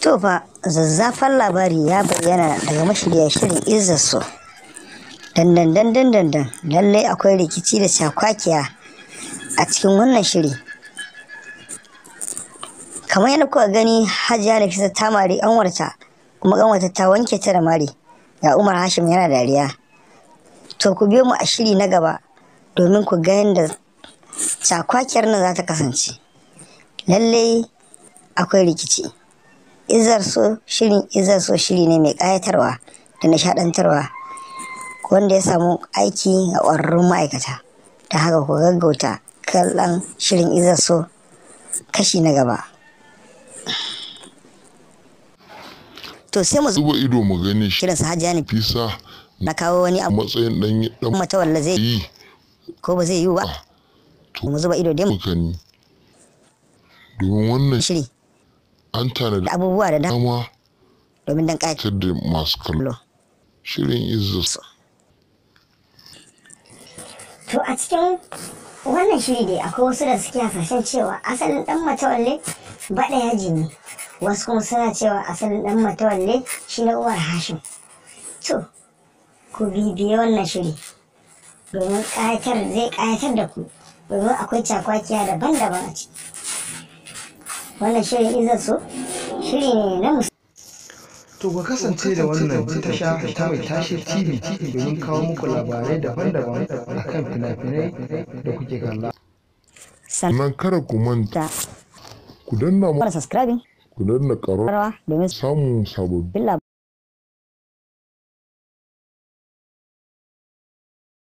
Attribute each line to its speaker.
Speaker 1: To fa, zazzafan labari ya bayyana daga mashirya shirin Izzar So. Dandan dandan dandan, lallai akwai rikici da cakwakiya a cikin wannan shiri. Kamar yadda kuka gani, Hajiya Nafisa ta mari ƙanwarta, kuma ƙanwarta ta wanke ta da mari. Ga Umar Hashim yana dariya. To ku biyo mu a shiri na gaba domin ku ga yadda cakwakiyar nan za ta kasance. Lallai akwai rikici. Izzar So, shirin Izzar So shiri ne mai ƙayatarwa da nishaɗantarwa wanda ya samu aiki ga ƙwararrun ma'aikata. Ta haka ku gaggauta kallon shirin Izzar So kashi na gaba. To sai mu
Speaker 2: zuba ido mu gani shi
Speaker 1: kiransa Hajiya
Speaker 2: Nafisa
Speaker 1: na kawo wani abu
Speaker 2: matsayin dan dan
Speaker 1: matawalla zai
Speaker 2: yi
Speaker 1: ko ba zai yiwu ba.
Speaker 2: To
Speaker 1: Mu zuba ido dai mu
Speaker 2: mu gani, domin wannan
Speaker 1: shiri
Speaker 2: an tanadi
Speaker 1: da abubuwa da dama
Speaker 2: dama
Speaker 1: domin dan ƙayatar
Speaker 2: da masu kallo. Shirin Izzar So.
Speaker 1: To a cikin wannan shiri dai akwai wasu da suke hasashen cewa asalin dan matawalle baɗa yaji ne. Wasu kuma suna cewa asalin dan matawalle shi ne Umar Hashim. To, ku bibiye wannan shiri domin ƙayatar zai ƙayatar da ku, domin akwai cakwakiya daban-daban a ciki. Wannan shirin Izzar So shiri ne na musamman.
Speaker 3: To ku kasance da wannan tasha ta Mai Tashe TV domin kawo muku labarai daban-daban akan fina-finai da kuke kalla.
Speaker 2: Sannan kada ku manta
Speaker 1: Sannan
Speaker 2: ku danna
Speaker 1: mana subscribing
Speaker 2: ku danna ƙararrawa
Speaker 1: rawa domin
Speaker 2: samun sababbin
Speaker 1: labarai.